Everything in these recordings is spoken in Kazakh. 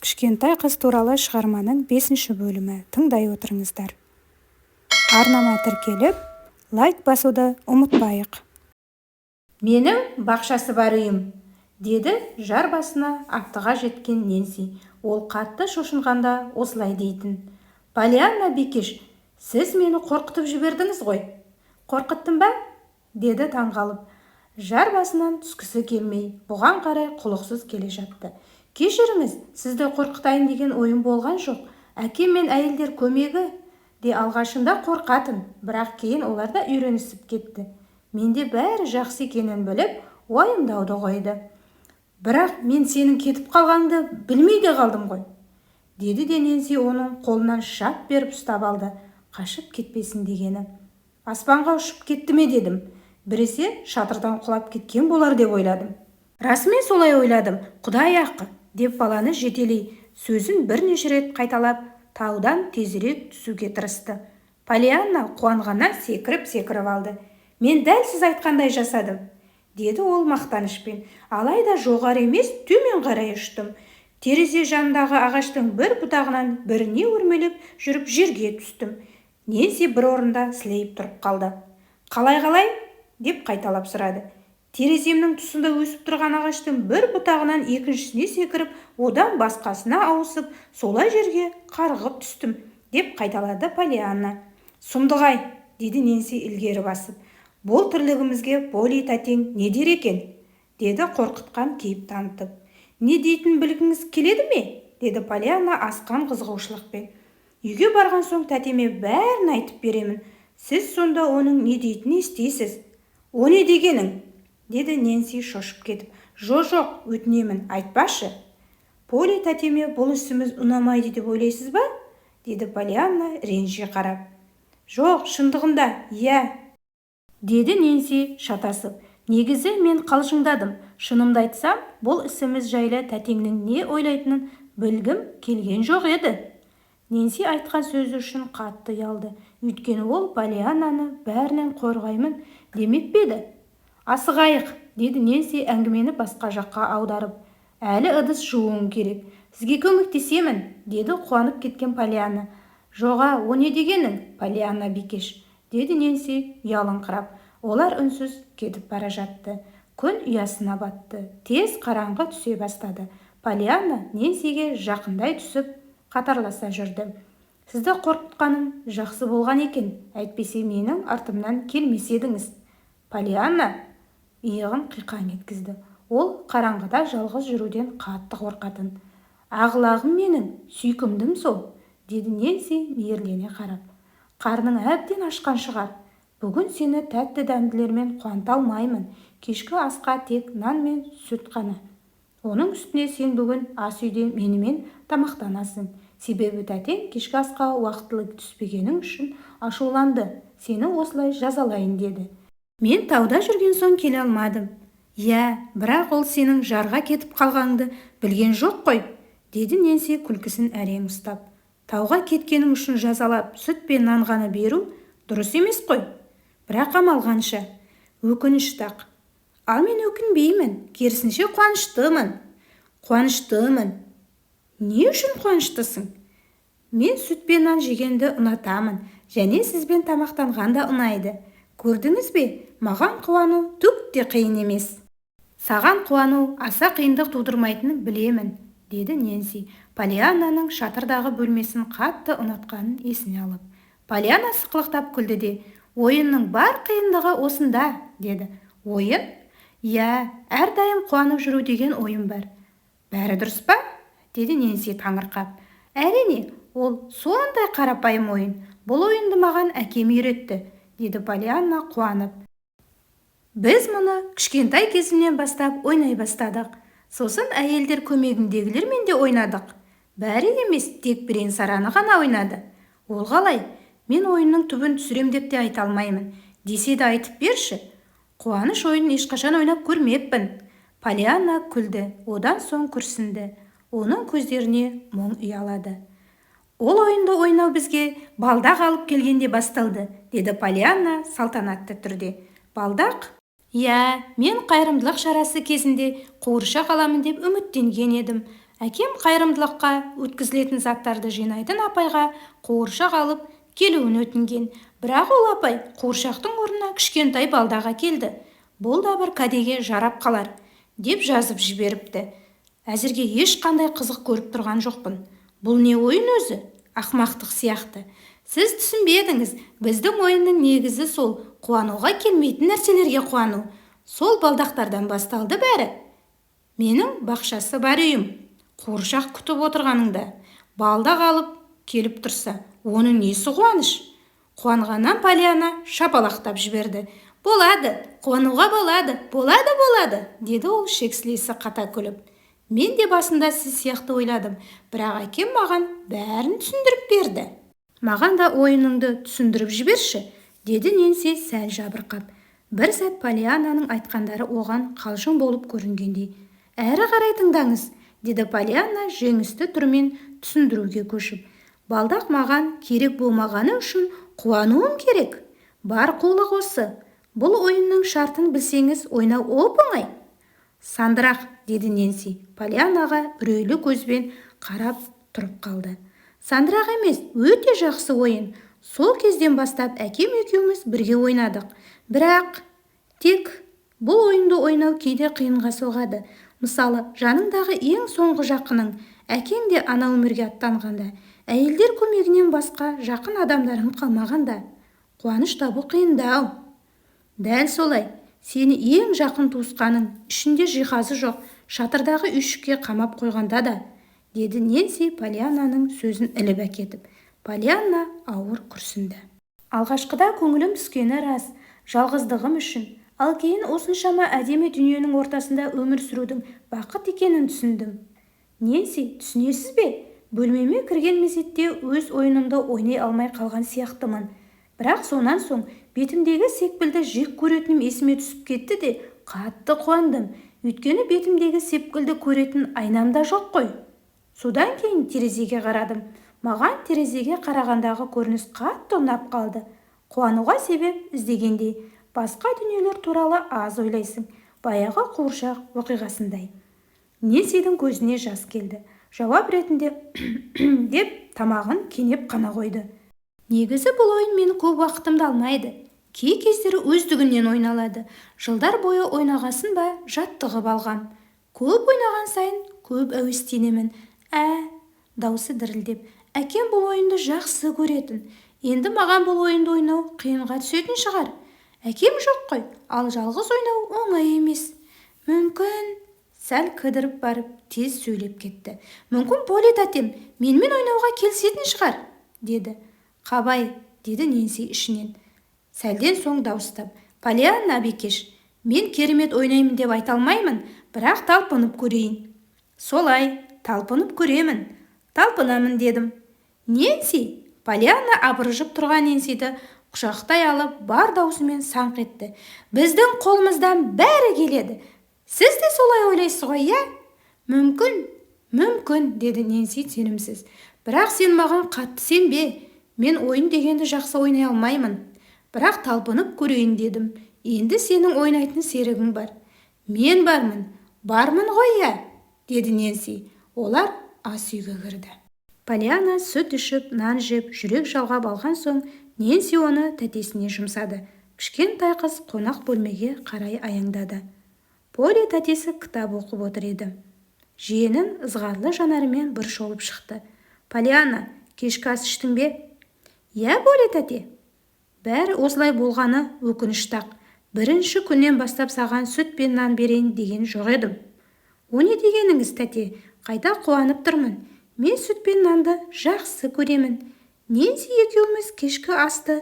Кішкентай қыз туралы шығарманың бесінші бөлімі. Тыңдай отырыңыздар. Арнама тіркеліп, лайк басуды ұмытпайық. Менің бақшасы бар үйім, деді жар басына аптыға жеткен Нэнси. Ол қатты шошынғанда осылай дейтін. Поллианна бикеш, сіз мені қорқытып жібердіңіз ғой. Қорқыттым ба? деді таңғалып. Жар басынан түскісі келмей, бұған қарай құлықсыз келе жатты. Кешіріңіз, сізді қорқытайын деген ойым болған жоқ. Әкем мен әйелдер көмегі де алғашында қорқатын, бірақ кейін олар да үйренісіп кетті. Менде бәрі жақсы екенін біліп, уайымдауды қойды. Бірақ мен сенің кетіп қалғаныңды білмей де қалдым ғой, деді де Нэнси оның қолынан шап беріп ұстап алды. Қашып кетпесін дегені. Аспанға ұшып кетті ме дедім. Біресе шатырдан құлап кеткен болар деп ойладым. Расымен солай ойладым, құдай ақы, деп баланы жетелей сөзін бірнеше рет қайталап, таудан тезірек түсуге тырысты. Поллианна қуанғаннан секіріп-секіріп алды. Мен дәл сіз айтқандай жасадым, деді ол мақтанышпен. Алайда жоғары емес, төмен қарай ұштым. Терезе жанындағы ағаштың бір бұтағынан біріне өрмелеп жүріп жерге түстім. Нэнси бір орында сілейіп тұрып қалды. Қалай, қалай? деп қайталап сұрады. Тереземнің тұсында өсіп тұрған ағаштың бір бұтағынан екіншісіне секіріп, одан басқасына ауысып, солай жерге қарғып түстім, деп қайталады Поллианна. Сұмдық-ай, деді Нэнси ілгері басып. Бұл тірлігімізге Поли тәтең не дер екен? деді қорқытқан кейіп танытып. Не дейтінін білгіңіз келеді ме? деді Поллианна асқан қызығушылықпен. Үйге барған соң тәтеме бәрін айтып беремін. Сіз сонда оның не дейтінін естисіз. О не дегенің? деді Нэнси шошып кетіп. Жо-жоқ, өтінемін, айтпашы. Поли тәтеме бұл ісіміз ұнамайды деп ойлайсыз ба? деді Поллианна ренжи қарап. Жоқ, шындығында, иә, деді Нэнси шатасып. Негізі мен қалжыңдадым. Шынымды айтсам, бұл ісіміз жайлы тәтеңнің не ойлайтынын білгім келген жоқ еді. Нэнси айтқан сөзі үшін қатты ұялды. Өйткені ол Поллианнаны бәрінен қорғаймын демеп пе еді? Асығайық, деді Нэнси әңгімені басқа жаққа аударып. Әлі ыдыс жууым керек. Сізге көмектесемін, деді қуанып кеткен Поллианна. Жоға, о не дегенің, Поллианна бикеш, деді Нэнси ұялыңқырап. Олар үнсіз кетіп бара жатты. Күн ұясына батты. Тез қараңғы түсе бастады. Поллианна Нэнсиге жақындай түсіп, қатарласа жүрді. Сізді қорқытқаным жақсы болған екен, әйтпесе менің артымнан келмес едіңіз. Поллианна иығын қиқаң еткізді. Ол қараңғыда жалғыз жүруден қатты қорқатын. Ағылағым менің, сүйкімдім сол, деді Нэнси мейірлене қарап. Қарның әбден ашқан шығар. Бүгін сені тәтті дәмділермен қуанта алмаймын. Кешкі асқа тек нан мен сүт қана. Оның үстіне сен бүгін ас үйде менімен тамақтанасың. Себебі тәтең кешкі асқа уақытылы түспегенің үшін ашуланды. Сені осылай жазалайын деді. Мен тауда жүрген соң келе алмадым. Иә, бірақ ол сенің жарға кетіп қалғаныңды білген жоқ қой, деді Нэнси күлкісін әрең ұстап. Тауға кеткенің үшін жазалап, сүт пен нан ғана беру дұрыс емес қой. Бірақ амал қанша. Өкінішті-ақ. Ал мен өкінбеймін, керісінше қуаныштымын. Қуаныштымын. Не үшін қуаныштысың? Мен сүт пен нан жегенді ұнатамын, және сізбен тамақтанған да ұнайды. Көрдіңіз бе, маған қуану түк те қиын емес. Саған қуану аса қиындық тудырмайтынын білемін, деді Нэнси, Поллианнаның шатырдағы бөлмесін қатты ұнатқанын есіне алып. Поллианна сықылықтап күлді де, ойынның бар қиындығы осында, деді. Ойын? Иә, әрдайым қуанып жүру деген ойым бар. Бәрі дұрыс па? деді Нэнси таңырқап. Әрине, ол сондай қарапайым ойын. Бұл ойынды маған әкем үйретті, деді Поллианна қуанып. Біз мұны кішкентай кезімнен бастап ойнай бастадық. Сосын әйелдер көмегіндегілермен де ойнадық. Бәрі емес, тек бірен-сараны ғана ойнады. Ол қалай? Мен ойынның түбін түсірем деп те айта алмаймын. Десе де айтып берші. Қуаныш ойынын ешқашан ойнап көрмеппін. Поллианна күлді, одан соң күрсінді. Оның көздеріне мұң ұялады. Ол ойынды ойнау бізге балдақ алып келгенде басталды, деді Поллианна салтанатты түрде. Балдақ? Иә, мен қайырымдылық шарасы кезінде қуыршақ аламын деп үміттенген едім. Әкем қайырымдылыққа өткізілетін заттарды жинайтын апайға қуыршақ алып келуін өтінген. Бірақ ол апай қуыршақтың орнына кішкентай балдақ әкелді. Бұл да бір кәдеге жарап қалар, деп жазып жіберіпті. Әзірге ешқандай қызық көріп тұрған жоқпын. Бұл не ойын өзі? Ақмақтық сияқты. Сіз түсінбедіңіз. Біздің ойынның негізі сол қуануға келмейтін нәрселерге қуану. Сол балдақтардан басталды бәрі. Менің бақшасы бар үйім. Қуыршақ күтіп отырғаныңда балдақ алып келіп тұрса, оның несі қуаныш? Қуанғаннан Поллианна шапалақтап жіберді. Болады, қуануға болады, болады, болады, деді ол шек-сілесі қата күліп. Мен де басында сіз сияқты ойладым, бірақ әкем маған бәрін түсіндіріп берді. Маған да ойыныңды түсіндіріп жіберші, деді Нэнси сәл жабырқап. Бір сәт Поллианнаның айтқандары оған қалжың болып көрінгендей. Әрі қарай тыңдаңыз, деді Поллианна жеңісті түрмен түсіндіруге көшіп. Балдақ маған керек болмағаны үшін қуануым керек. Бар қулық осы. Бұл ойынның шартын білсеңіз, ойнау оп-оңай. Сандырақ, деді Нэнси. Поллианнаға үрейлі көзбен қарап тұрып қалды. Сандырақ емес, өте жақсы ойын. Сол кезден бастап әкем екеуміз бірге ойнадық. Бірақ тек бұл ойынды ойнау кейде қиынға соғады. Мысалы, жаныңдағы ең соңғы жақының, әкең де ана өмірге аттанғанда, әйелдер көмегінен басқа жақын адамдарың қалмағанда, қуаныш табу қиындау. Дәл солай, сені ең жақын туысқаның, ішінде жиһазы жоқ, шатырдағы үйшікке қамап қойғанда да, деді Нэнси Поллианнаның сөзін іліп әкетіп. Поллианна ауыр күрсінді. Алғашқыда көңілім түскені рас, жалғыздығым үшін, ал кейін осыншама әдемі дүниенің ортасында өмір сүрудің бақыт екенін түсіндім. Нэнси, түсінесіз бе? Бөлмеме кірген мезетте өз ойынымды ойнай алмай қалған сияқтымын. Бірақ сонан соң бетімдегі секпілді жек көретінім есіме түсіп кетті де, қатты қуандым. Өйткені бетімдегі сепкілді көретін айнам да жоқ қой. Содан кейін терезеге қарадым. Маған терезеге қарағандағы көрініс қатты ұнап қалды. Қуануға себеп іздегендей, басқа дүниелер туралы аз ойлайсың. Баяғы қуыршақ оқиғасындай. Нэнсидің көзіне жас келді. Жауап ретінде деп тамағын кенеп қана қойды. Негізі бұл ойын менің көп уақытымды алмайды. Кей кездері өздігінен ойналады. Жылдар бойы ойнағасын ба, жаттығып алғам. Көп ойнаған сайын көп әуестенемін. Ә, даусы дірілдеп. Әкем бұл ойынды жақсы көретін. Енді маған бұл ойынды ойнау қиынға түсетін шығар. Әкем жоқ қой, ал жалғыз ойнау оңай емес. Мүмкін, сәл кідіріп барып, тез сөйлеп кетті. Мүмкін, Поли тәтем менімен ойнауға келісетін шығар, деді. Қабай, деді Нэнси ішінен. Сәлден соң дауыстап, Поллианна бикеш, мен керемет ойнаймын деп айта алмаймын, бірақ талпынып көрейін. Солай, талпынып көремін. Талпынамын дедім. Нэнси, Поллианна абыржып тұрған Нэнсиді құшақтай алып, бар даусымен саңқ етті. Біздің қолымыздан бәрі келеді. Сіз де солай ойлайсыз ғой, иә? Мүмкін, мүмкін, деді Нэнси сенімсіз. Бірақ сен маған қатты сенбе. Мен ойын дегенді жақсы ойнай алмаймын. Бірақ талпынып көрейін дедім. Енді сенің ойнайтын серігің бар. Мен бармын. Бармын ғой, иә, деді Нэнси. Олар ас үйге кірді. Поллианна сүт ішіп, нан жеп, жүрек жалғап алған соң, Нэнси оны тәтесіне жұмсады. Кішкентай қыз қонақ бөлмеге қарай аяңдады. Поли тәтесі кітап оқып отыр еді. Жиенін ызғарлы жанарымен бір шолып шықты. Поллианна, кешкі ас іштің бе? Иә, Поли тәте. Бәрі осылай болғаны өкінішті-ақ. Бірінші күннен бастап саған сүт пен нан берейін деген жоқ едім. О не дегеніңіз, тәте? Қайта қуанып тұрмын. Мен сүт пен нанды жақсы көремін. Нэнси екеуміз кешкі асты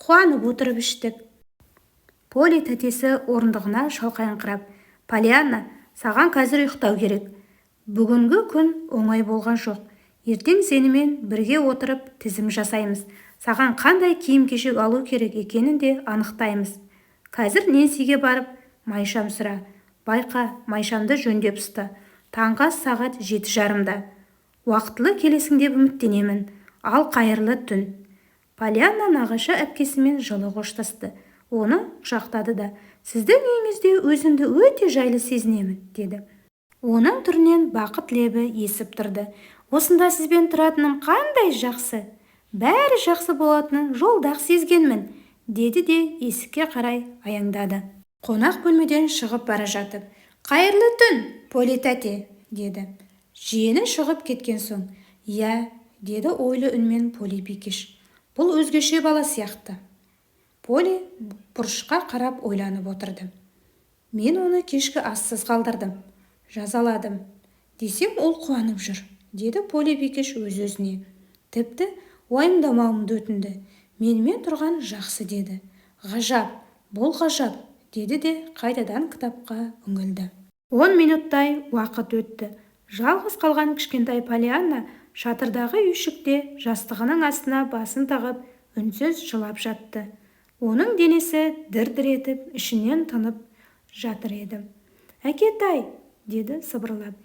қуанып отырып іштік. Поли тәтесі орындығына шалқайыңқырап, Поллианна, саған қазір ұйықтау керек. Бүгінгі күн оңай болған жоқ. Ертең сенімен бірге отырып тізім жасаймыз. Саған қандай киім-кешек алу керек екенін де анықтаймыз. Қазір Нэнсиге барып, майшам сұра. Байқа, майшамды жөндеп ұста. Таңғы ас сағат 7:30-да. Уақытылы келесің деп үміттенемін. Ал қайырлы түн. Поллианна нағашы әпкесімен жылы қоштасты. Оны құшақтады да, сіздің үйіңізде өзімді өте жайлы сезінемін, деді. Оның түрінен бақыт лебі есіп тұрды. Осында сізбен тұратыным қандай жақсы! Бәрі жақсы болатынын жолда-ақ сезгенмін, деді де есікке қарай аяңдады. Қонақ бөлмеден шығып бара жатып, «Қайырлы түн, Поли тәте», деді. Жиені шығып кеткен соң, «Иә», деді ойлы үнмен Поли бикеш. «Бұл өзгеше бала сияқты». Поли бұрышқа қарап ойланып отырды. «Мен оны кешкі ассыз қалдырдым, жазаладым десем, ол қуанып жүр», деді Поли бикеш өз-өзіне. «Тіпті уайымдамауымды өтінді. Менімен тұрған жақсы деді. Ғажап, бұл ғажап», деді де қайтадан кітапқа үңілді. 10 минуттай уақыт өтті. Жалғыз қалған кішкентай Поллианна шатырдағы үйшікте жастығының астына басын тығып, үнсіз жылап жатты. Оның денесі дір-дір етіп, ішінен тынып жатыр еді. «Әкетай», деді сыбырлап,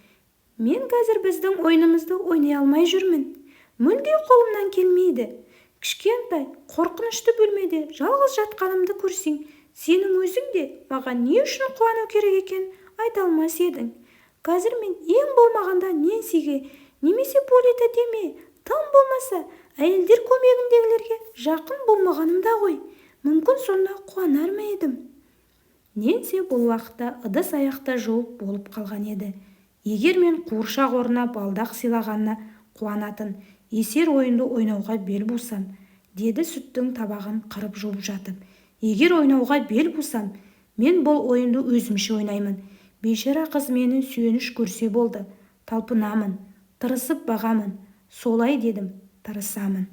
«мен қазір біздің ойынымызды ойнай алмай жүрмін. Мүлде қолымнан келмейді. Кішкентай, қорқынышты бөлмеде жалғыз жатқанымды көрсең, сенің өзің де маған не үшін қуану керек екенін айта алмас едің. Қазір мен ең болмағанда Нэнсиге немесе Поли тәтеме, тым болмаса әйелдер көмегіндегілерге жақын болмағанымда ғой, мүмкін, сонда қуанар ма едім?» Нэнси бұл уақытта ыдыс-аяқты жуып болып қалған еді. «Егер мен қуыршақ орнына балдақ сыйлағанына қуанатын есер ойынды ойнауға бел бусам», деді сүттің табағын қырып жуып жатып, «егер ойнауға бел бусам, мен бұл ойынды өзімше ойнаймын. Бейшара қыз мені сүйеніш көрсе болды. Талпынамын, тырысып бағамын. Солай дедім, тырысамын».